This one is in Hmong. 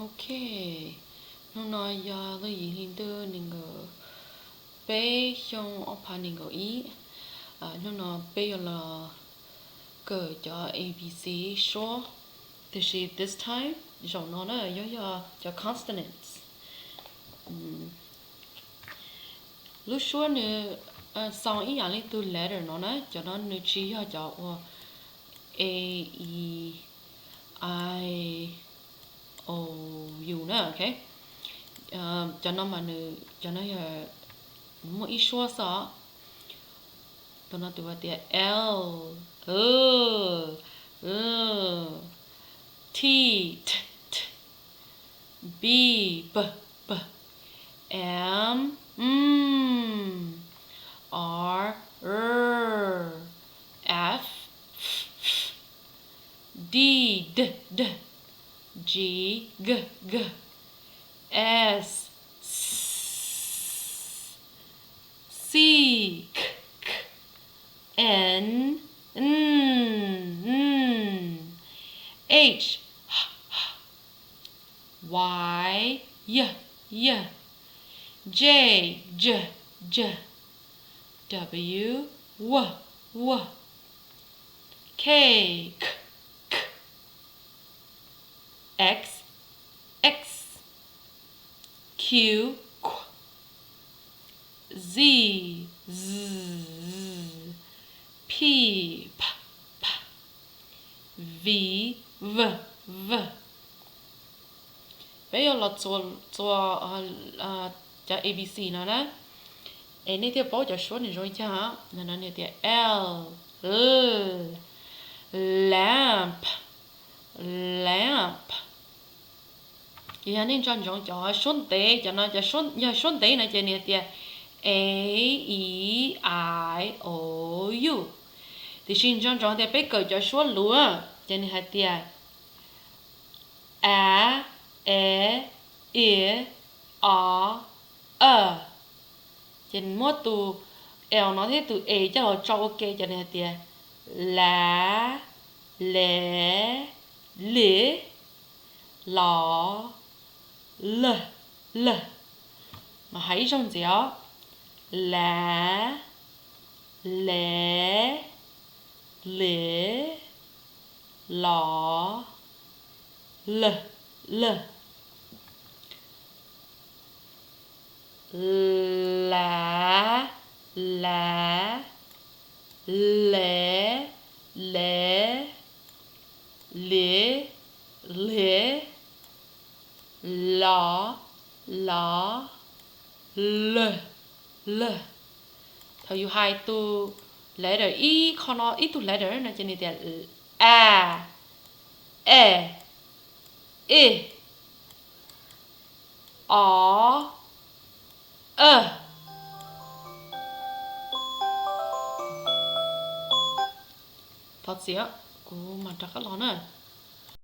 Ok, hnub no yog lub yim hli ntuj nees nkaum peb xyoo ob phav nees nkaum ib. Hnub no peb yuav los kawm cov A B C suab, tiam sis this time, zaum no na, yuav yog cov consonants. Lub suab nws xoo ib yam li tus letter no na, cov no nws tsis yog cov ua A, E, I, O, U na, ok. Cov no mas nws, cov no yog muaj ib suab xwb os. Tus no tus hais tias L, L, L, T, T, T, B, B, B, M, M, R, R, F, F, F, D, D, D, G, G, G, S, S, C, C, C, N, N, N, H, H, H, Y, Y, Y, J, J, J, W, W, W, K, K, K, X, X, Q, Q, Z, Z, Z, P, P, P, V, V, V. Peb yuav los txuas cov A B C no na. Es nej thiaj paub cov suab nws zoo li cas. No nws tias L, L, lamp, lamp. Ces yog nej nco ntsoov cov suab ntev, cov no cov, yog suab ntev no ces nws tias A, E, I, O, U. Tiam sis nco ntsoov tias peb kawm cov suab luav ces nws hais tias A, E, I, O, A. Ces muab tus L no thiab tus E coj los tso ua ke ces nws hais tias la, le, li, lo, lawg, lawg. Mas hais ib zaug ntxiv os. La, le, li, lo, lawg, lawg. La, la, le, le, li, li, lo, lo, lawg, lawg. Thaum yus hais tus letter ib qho no, ib tug letter no ces nws tias a, e, i, o, a. Thov txim, kuv mam rov qab los na.